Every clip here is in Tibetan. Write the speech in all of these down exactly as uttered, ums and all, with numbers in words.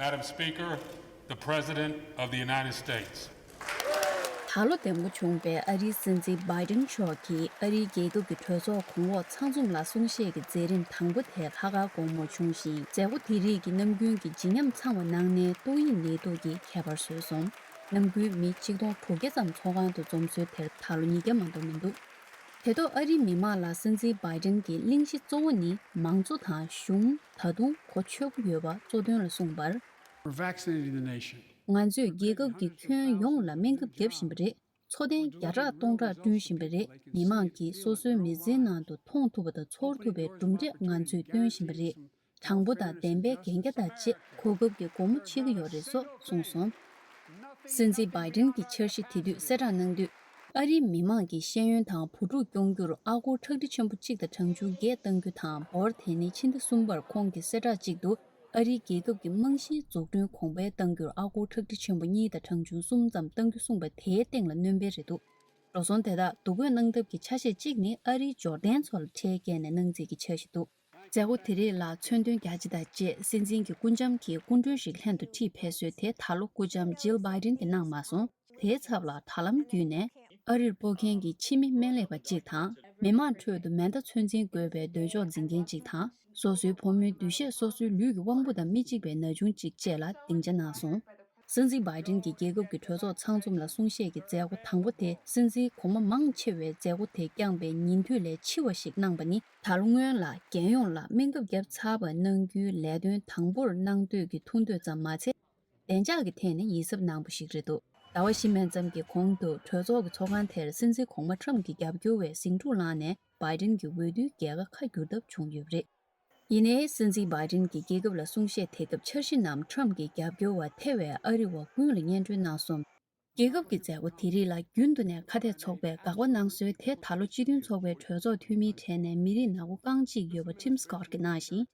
Madam Speaker, the President of the United States. ད་ལོ་འདེམས་བསྐོ་བྱུང་བའི་ཨ་རིའི་སྲིད་འཛིན་བྷའི་ཏིན་མཆོག་གིས་ཨ་རིའི་རྒྱལ་ཁབ་ཀྱི་གྲོས་ཚོགས་གོང་འོག་ཚང་འཛོམས་ལ་གསུང་བཤད་ཀྱི་མཛད་རིམ་དང་པོ་དེ་ལྷག་དཀར་དགོང་མོར་བྱུང་ཞིང་། མཛད་སྒོ་དེ་རིགས་ཀྱི་ནམ་རྒྱུན་གྱི་བརྗིད་ཉམས་ཚང་བ་གནང་ནས་ཏོག་དབྱིབས་ནད་དུག་གིས་ཁྱད་པར་བཟོས་སོང་། ནམ་རྒྱུན་མི་ཆིག་སྟོང་དྲུག་བརྒྱ་ཙམ་ཚོགས་ཁང་དུ་འཛོམས་སྲོལ་དེར་ད་ལོ་ཉིས་བརྒྱ་མ་གཏོགས་མི་འདུག་དེ་ཐོག་ཨ་རིའི་མི་མང་ལ་སྲིད་འཛིན་བྷའི་ཏིན་གྱི་གླེང་གཞི་གཙོ་བོ་ནི་མང་གཙོ་དང་གཞུང་ད་དུང་གོ་ཆོད་པོ་ཡོད་པ་གཙོ་དོན་ལ་གསུངས་པར། We're vaccinating the nation. ང་ཚོས་རྒྱལ་ཁབ་ཀྱི་ཁྱོན་ཡོངས་ལ་སྨན་ཁབ་བརྒྱབ་བཞིན་པ་རེད། འཚོ་རྟེན་བརྒྱ་ཕྲག་སྟོང་ཕྲག་བསྐྲུན་བཞིན་པ་རེད། མི་མང་གིས་སོ་སོའི་མི་ཚེའི་ནང་དུ་མཐོང་ཐུབ་པ་དང་ཚོར་ཐུབ་པའི་གྲུབ་འབྲས་ང་ཚོས་སྟོན་བཞིན་པ་རེད། དྲང་པོ་དང་བདེན་པའི་གན་རྒྱ་དང་བཅས་གོ་སྐབས་ཀྱི་སྒོ་མོ་ཕྱེ་གི་ཡོད་རེད་སོགས་གསུངས་སོང་། སྲིད་འཛིན་བྷའི་ཏིན་གྱི་འཆར་གཞི་དེ་དུས་གསལ་བསྒྲགས་གནང་དུས། ཨ་རིའི་མི་མང་གི་ཤེས་ཡོན་དང་བུ་ཕྲུག་སྐྱོང་རྒྱུར་ཨ་སྒོར་ཁྲག་ཁྲིག་ཆེན་པོ་གཅིག་དང་གྲངས་ཆུང་བརྒྱད་གཏང་རྒྱུ་དང་། འབོར་དེ་ནི་ཕྱི་ཟླ་གསུམ་པར་ཁོང་གིས་གསལ་བསྒྲགས་གཅིག་ཏུ་ཨ་རིའི་རྒྱལ་ཁབ་ཀྱི་རྨང་གཞིའི་འཛུགས་སྐྲུན་གོང་འཕེལ་གཏང་རྒྱུར་ཨ་སྒོར་ཁྲག་ཁྲིག་ཆེན་པོ་གཉིས་དང་གྲངས་ཆུང་གསུམ་ཙམ་གཏང་རྒྱུ་གསུངས་པ་དེའི་སྟེང་ལ་སྣོན་པ་རེད་འདུག་འགྲོ་སོང་དེ་དག་འདུ་འགོད་གནང་ཐབས་ཀྱི་ཆ་ཤས་གཅིག་ནི་ཨ་རིའི་འབྱོར་ལྡན་ཚོ་ལ་ཁྲལ་བཀལ་ནས་གནང་རྩིས་ཀྱི་འཆར་གཞི་འདུག་མཛད་སྒོ་དེ་རིགས་ལ་མཚོན་དོན་རྒྱ་ཆེ་དང་བཅས་སྲིད་འཛིན་གྱི་སྐུ་འཇམ་གྱིས་སྐུ་མགྲོན་ཞིག་ལྷན་དུ་ཁྲིད་ཕེབས་སྲོལ་དེ་ད་ལོ་སྐུ་འཇམ་ཇིལ་བྷའི་ཏིན་གྱིས་གནང་མ་སོང་། དེའི་ཚབ་ལ་ད་ལམ་བརྒྱུད་ནས་ཨ་རིར་སྤོ་མཁན་གྱི་ཕྱི་མི་སྨན་ལས་པ་གཅིག་དང་། མི་མང་ཁྲོད་དུ་མེ་མདའ་ཚོད་འཛིན་དགོས་པའི་འདོད་ཕྱོགས་འཛིན་མཁན་གཅིག་དང་། སོ་སོའི་བུ་མོའི་འདུ་ཤེས་སོ་སོའི་ལུས་ཀྱི་དབང་པོ་དང་མི་གཅིག་པའི་ན་ཆུང་གཅིག་བཅས་ལ་སྡིངས་ཆ་གནང་སོང་། སྲིད་འཛིན་བྷའི་ཏིན་གྱིས་རྒྱལ་ཁབ་ཀྱི་གྲོས་ཚོགས་ཚང་འཛོམས་ལ་གསུང་བཤད་ཀྱི་མཛད་སྒོ་དང་པོ་དེ་སྲིད་འཛིན་གོང་མ་མང་ཆེ་བས་མཛད་སྒོ་དེ་བསྐྱངས་པའི་ཉིན་དུས་ལས་ཕྱི་བ་ཞིག་གནང་པ་ནི། ད་ལོ་སྔོན་ལ་རྒྱལ་ཡོངས་ལ་སྨན་ཁབ་བརྒྱབ་ཚར་བ་གནང་རྒྱུའི་ལས་དོན་དང་པོར་གནང་འདོད་ཀྱི་ཐུགས་འདོད་ཙམ་མ་ཚད། བདེ་འཇགས་ཀྱི་ཐད་ནས་ཡིད་གཟབ་གནང་པ་ཞིག་རེད་འདུག་ཟླ་བ་བཞི་མན་ཙམ་གྱི་གོང་དུ་གྲོས་ཚོགས་ཀྱི་ཚོགས་ཁང་དེར་སྲིད་འཛིན་གོང་མ་ཁྲམ་གྱི་རྒྱབ་སྐྱོར་བས་ཟིང་འཁྲུག་ལངས་ནས་བྷའི་ཏིན་གྱི་འོས་བསྡུའི་རྒྱལ་ཁ་ཁ་བསྒྱུར་ཐབས་བྱུང་ཡོད་པ་རེད། ཡིན་ནའི་སྲིད་འཛིན་བྷའི་ཏིན་གྱིས་རྒྱལ་ཁབ་ལ་གསུང་བཤད་དེ་སྐབས་འཆར་གཞི་རྣམས་ཁྲམ་གྱི་རྒྱབ་སྐྱོར་བ་ཐེ་བའི་ཨ་རི་བ་ཀུན་ལ་སྙན་སྒྲོན་གནང་སོང་། རྒྱལ་ཁབ་ཀྱི་མཛད་སྒོ་དེ་རིགས་ལ་རྒྱུན་དུ་ནས་ཁ་གཏད་ཚོགས་པས་དགག་པ་གནང་སྲོལ་དེ་ད་ལོ་སྤྱི་མཐུན་ཚོགས་པའི་གྲོས་ཚོགས་འཐུས་མིའི་གྲས་ནས་མི་རིགས་ནག་པོ་རྐང་གཅིག་ཡོད་པ་ཁྲིམ་སི་ཀོཊ་གྱིས་གནང་ཞིང་།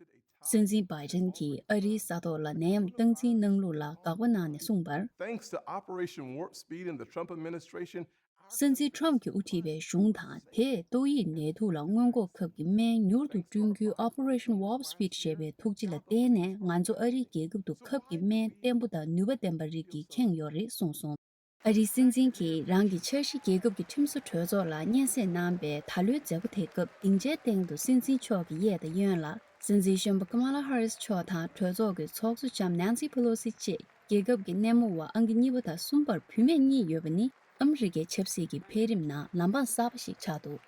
སྲིད་འཛིན་བྷའི་ཏིན་གྱིས་ཨ་རིའི་ས་ཐོག་ལ་ནད་ཡམས་སྟངས་འཛིན་གནང་ལུགས་ལ་དགག་པ་གནང་ནས་གསུངས་པར། Thanks to Operation Warp Speed and the Trump administration, སྲིད་འཛིན་ཁྲོམ་གྱིས་དབུ་ཁྲིད་པའི་གཞུང་དང་དེས་ཏོག་དབྱིབས་ནད་དུག་ལ་སྔོན་འགོག་ཁབ་ཀྱི་སྨན་མྱུར་དུ་བསྐྲུན་རྒྱུའི་Operation Warp Speed ཞེས་པའི་ཐུགས་རྗེ་ལ་བརྟེན་ནས་ང་ཚོ་ཨ་རིའི་རྒྱལ་ཁབ་ཏུ་ཁབ་ཀྱི་སྨན་བརྟན་པོ་དང་ནུས་པ་ལྡན་པ་རིགས་ཀྱིས་ཁེངས་ཡོད་རེད་གསུངས་སོང་། ཨ་རིའི་སྲིད་འཛིན་གྱིས་རང་གི་འཆར་གཞི་རྒྱལ་ཁབ་ཀྱི་ཁྲིམས་བཟོ་གྲོས་ཚོགས་ལ་སྙན་སེང་གནང་པའི་ད་ལོའི་མཛད་སྒོ་དེ་སྐབས་སྡིངས་ཆའི་སྟེང་དུ་སྲིད་འཛིན་མཆོག་གི་གཡས་དང་གཡོན་ལ་སྲིད་འཛིན་གཞོན་པ་ཀ་མ་ལ་ཧ་རིས་མཆོག་དང་གྲོས་ཚོགས་ཀྱི་ཚོགས་གཙོ་ལྕམ་ནན་སི་ཕེ་ལོ་སི་བཅས་རྒྱལ་ཁབ་ཀྱི་སྣེ་མོ་བ་ཨང་ཀི་གཉིས་པ་དང་གསུམ་པར་བུད་མེད་གཉིས་ཡོད་པ་ནི་ཨ་མི་རི་ཀའི་ཆབ་སྲིད་ཀྱི་འཕེལ་རིམ་ནང་ལམ་འཕང་གསར་པ་ཞིག་ཆགས་འདུག